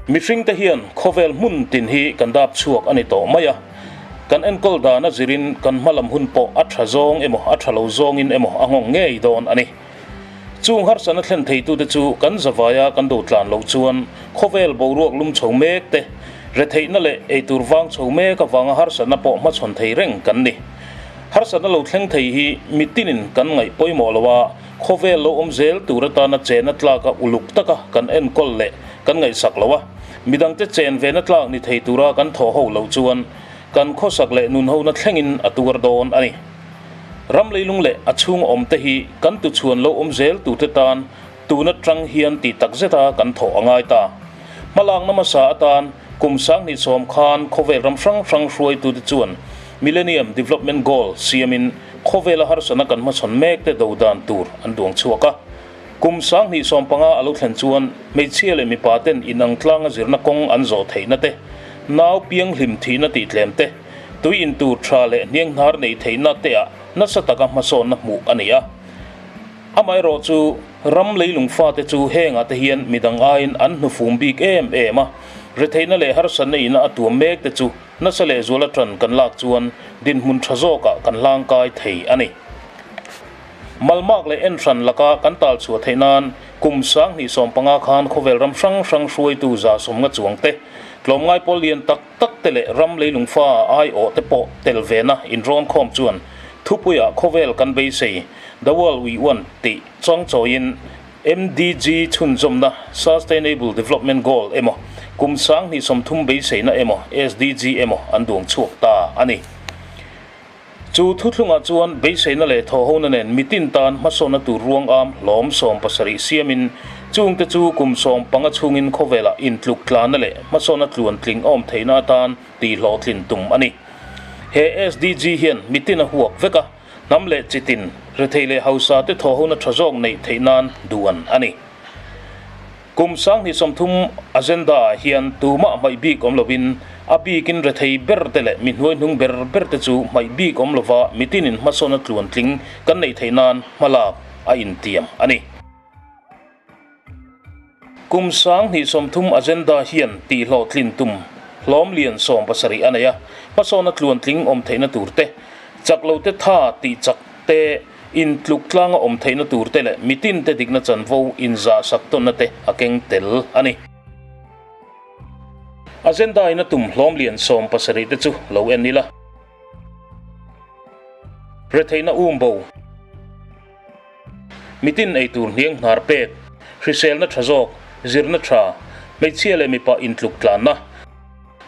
Mihringte hian khawvel hmun tin hi kan dap chhuak a ni tawh mai a, kan enkawl dan a zirin kan hmalam hun pawh a tha zawng emaw a tha lo zawngin emaw a nghawng ngei dawn a ni. Chung harsatna thlen theitute chu kan zavaia kan do tlan loh chuan khawvel boruak lum chho mek te, retheihna leh eitur vang chho mek avanga harsatna pawh hmachhawn thei reng kan ni. Harsatna lo thleng thei hi mitinin kan ngaih pawimawh lo a, khawvel lo awm zel tur atana chena tlaka uluk taka kan enkawl leh kan ngaihsak lo a, midangte chen vena tlak ni thei tura kan thawh ho loh chuan kan khawsak leh nunhona thlengin a tuar dawn a ni. Ram leilung leh a chhung awmte hi kan tuchhuan lo awm zel turte tan tun atang hian tih tak zeta kan thawh a ngai ta. Hmalakna hmasa atan kum 2010 khan khawvel ram hrang hrang hruaitute chuan Millennium Development Goal siamin khawvela harsatna kan hmachhawn mekte do dan tur an duang chhuak a. Kum 2015 a lo thlen chuan hmeichhia leh mipa ten inang tlanga zirna kawng an zawh theihna te, nau pianghlim thihna tih tlem te, Tui in tur tha leh hnianghnar nei theihna te ah nasa taka hmasawnna hmuh a ni a. Amaherawh chu ram leilung fate chu hengah te hian midang aiin an hnufum bik em em a, retheihna leh harsatna ina a tuam mek te chu nasa leh zuala tan kan lak chuan dinhmun tha zawkah kan hlangkai thei a ni. Malmak leh enhran laka kan tal chhuah theih nan kum 2015 khan khawvel ram hrang hrang hruaitu 150 chuang te tlawmngai pawl lian tak tak te leh ram leilung fa aiawh te pawh tel vena inrawn khawm chuan thupuiah khawvel kan beisei The World We Want tih chawngchawiin MDG chhunzawmna Sustainable Development Goal emaw kum 2030 beiseina emaw SDG emaw an duang chhuak ta a ni. Chu thuthlungah chuan beiseina leh thawhhona nen mitin tan hmasawnna tur ruang am hlawm 70 siamin chungte chu kum 15 chhungin khawvelah intluk tlanna leh hmasawnna tluan tling awm theihna atan tih hlawhtlin tum a ni. He SDG hian mitin a huak vek a, hnam leh chitin, rethei leh hausa te thawhhona tha zawk neih theih nan duan a ni. Kum 2030 agenda ah hian tumah hmaih bik awm lovin a bikin rethei ber te leh mi hnuaihnung ber ber te chu hmaih bik awm lova mitinin hmasawnna tluan tling kan neih theih nan hmalak a intiam a ni. Kum 2030 agenda hian tih hlawhtlin tum hlawm lian 70 a nei a, hmasawnna tluan tling awm theihna tur te, chak lo te tha tih chak te, intluk tlanga awm theihna tur te leh mitin te dikna chanvo inzah sak tawnna te a keng tel a ni. Agenda in a tum hlawm lian 70 te chu lo en ila. Retheihna um bo. Mitin ei tur hniang hnar pek, hriselna tha zawk, zirna tha, hmeichhia leh mipa intluk tlanna,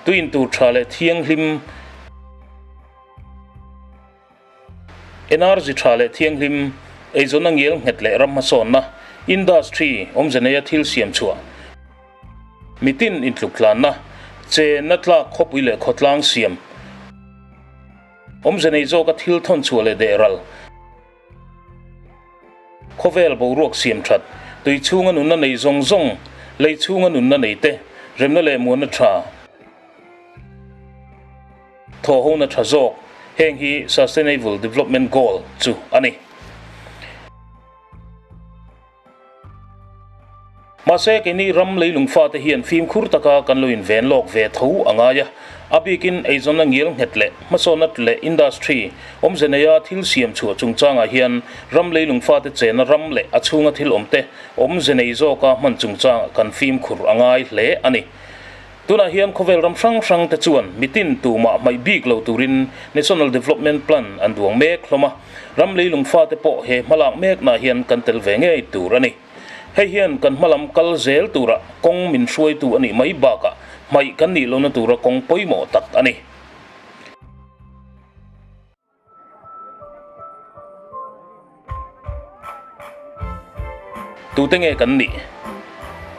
tui in tur tha leh thianghlim, Energy tha leh thianghlim, eizawnna ngial nghet leh ram hmasawnna, industry, awmze neia thil siam chhuah, mitin intluk tlanna, chenna tlak khawpui leh khawtlang siam, awmze nei zawka thil thawn chhuah leh deh ral, khawvel boruak siam that, tui chhunga nunna nei zawng zawng, lei chhunga nunna nei te, remna leh muanna tha. Thawhhona tha zawk, heng hi Sustainable Development Goal chu a ni. Mahse, keini ram leilung fate hian fimkhur taka kan lo inven lawk ve tho a ngai a. A bikin eizawnna ngial nghet leh hmasawnna leh industry awmze neia thil siam chhuah chungchangah hian ram leilung fate chena ram leh a chhunga thil awmte awmze nei zawka hman chungchangah kan fimkhur a ngai hle a ni. Tunah hian khawvel ram hrang hrang te chuan mitin tumah hmaih bik lo turin National Development Plan an duang mek hlawm a, ram leilung fate pawh he hmalak meknaah hian kan tel ve ngei tur a ni. Hei hian kan hmalam kal zel tura kawng min hruaitu a nih mai bakah hmaih kan nih lohna tura kawng pawimawh tak a ni. Tute nge kan nih?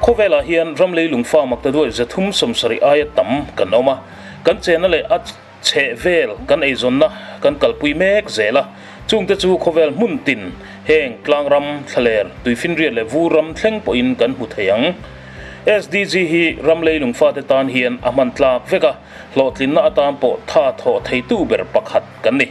Khawvelah hian ram leilung fa mak ta duai 370 aia tam kan awm a, kan chena leh a chheh vel kan eizawnna kan kalpui mek zel a, chungte chu khawvel hmun tin heng tlang ram, thlaler, tuifinriat leh vur ram thleng pawhin kan hmu thei ang. SDG hi ram leilung fate tan hian a hman tlak vek a, hlawhtlinna atan pawh tha thawh theitu ber pakhat kan ni.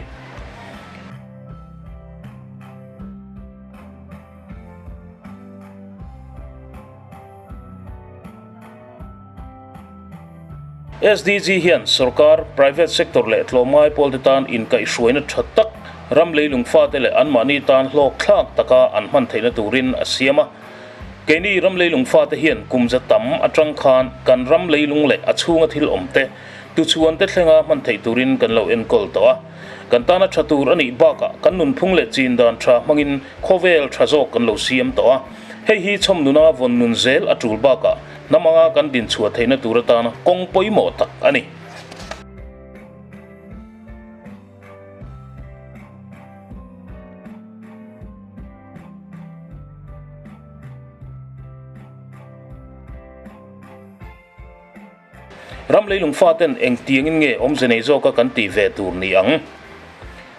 SDG hian sorkar, private sector leh tlawmngai pawlte tan inkaihhruaina tha tak, ram leilung fate leh anmahni tan hlawk thlak taka an hman theihna turin a siam a. Keini ram leilung fate hian kum za tam atang khan kan ram leilung leh a chhunga thil awmte, tuchhuante thlenga hman theih turin kan lo enkawl tawh a. Kan tana tha tur a nih bakah kan nunphung leh chin dan tha hmangin khawvel tha zawk kan lo siam tawh a. Hei hi chhawmnuna vawn nun zel a tul bakah hnam anga kan dinchhuah theihna tur atana kawng pawimawh tak a ni. Ram leilung faten engtiangin nge awmze nei zawka kan tih ve tur ni ang?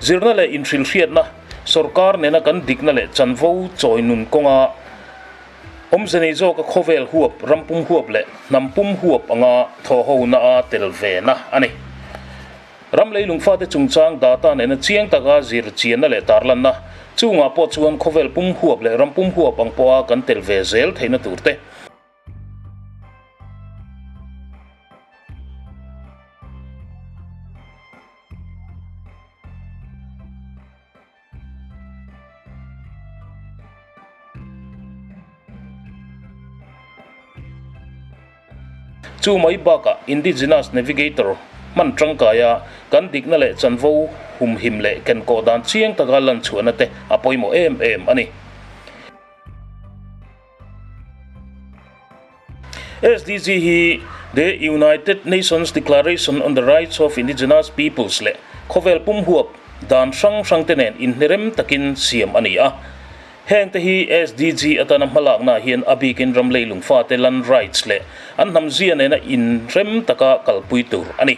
Zirna leh inhrilhriatna, sorkar nena kan dikna leh chanvo chawi nun kawnga awmze nei zawka khawvel huap, ram pum huap leh hnam pum huap anga thawhhona a tel ve na a ni. Ram leilung fate chungchang data nena chiang taka zir chianna leh tarlanna chungah pawh chuan khawvel pum huap leh ram pum huap ang pawha kan tel ve zel theihna turte, Chu mai bakah Indigenous Navigator hman tangkaia kan dikna leh chanvo humhim leh kenkawh dan chiang taka lanchhuahna te a pawimawh em em a ni. SDG hi The United Nations Declaration on the Rights of Indigenous Peoples leh khawvel pum huap dan hrang hrang te nen inhnerem takin siam a ni a. Heng te hi SDG atana hmalakna hian a bikin ram leilung fate land rights leh an hnamzia nena inrem taka kalpui tur a ni.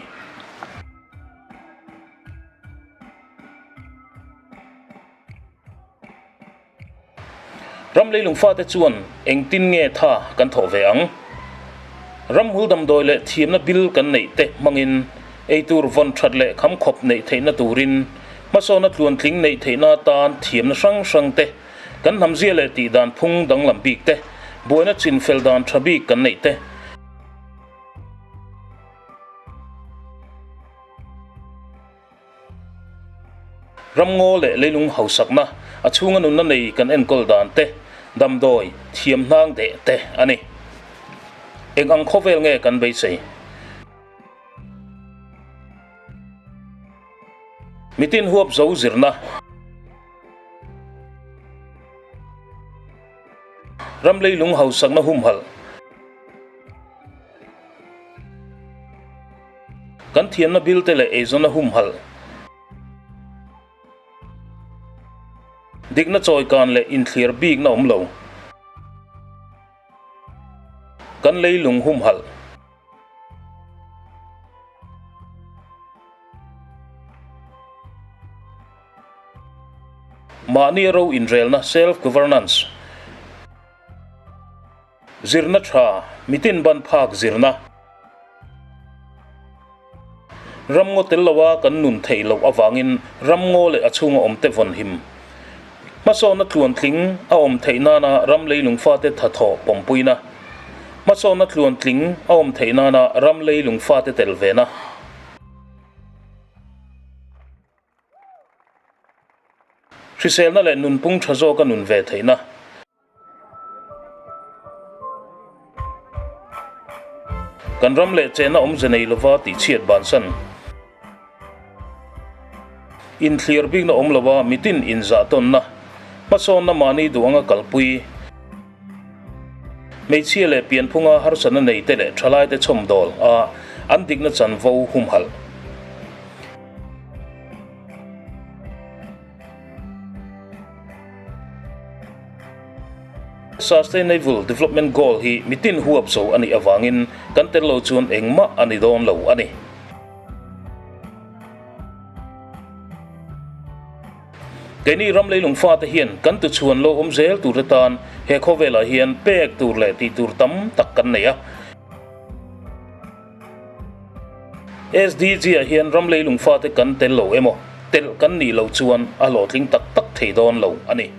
Ram leilung fate chuan engtin nge tha kan thawh ve ang? Ramhul damdawi leh thiamna bil kan neih te hmangin eitur vawn that leh khamkhawp neih theihna turin hmasawnna tluantling neih theihna atan thiamna hrang hrang te, kan hnamzia leh tihdan phung danglam bik te, buaina chinfel dan tha bik kan neih te, Ramngaw leh leilung hausakna, a chhunga nunna nei kan enkawl dan te, damdawi, thiam hnang deh te a ni. Eng ang khawvel nge kan beisei? Mitin huap zo zirna. Ram leilung hausakna humhalh. Kan thiamna bilte leh eizawnna humhalh, dikna chawikan leh inthlir bikna awm lo. Kan leilung humhalh. Mahni ro inrelna, self-governance. Zirna tha, mitin ban phak zirna. Ramngaw tel loa kan nun theih loh avangin ramngaw leh a chhunga awmte vawn him. Hmasawnna tluantling a awm theih nana ram leilung fate thathawh pawmpuina. Hmasawnna tluantling a awm theih nana ram leilung fate tel vena. Hriselna leh nunpung tha zawka nun ve theihna. Kan ram leh chenna awmze nei lova tihchhiat bansan. Inthlir bikna awm lova mitin inzahtawnna, hmasawnna mahni duh anga kalpui, hmeichhia leh pianphunga harsatna neite leh thalaite chhawmdawl a an dikna chanvo humhalh. Sustainable Development Goal hi mitin huap zo a nih avangin kan tel lo chuan engmah a ni dawn lo a ni. Keini ram leilung fate hian kan tuchhuan lo awm zel tur te tan he khawvelah hian pek tur leh tih tur tam tak kan nei a. SDG ah hian ram leilung fate kan tel lo emaw, telh kan nih loh chuan a hlawhtling tak tak thei dawn lo a ni.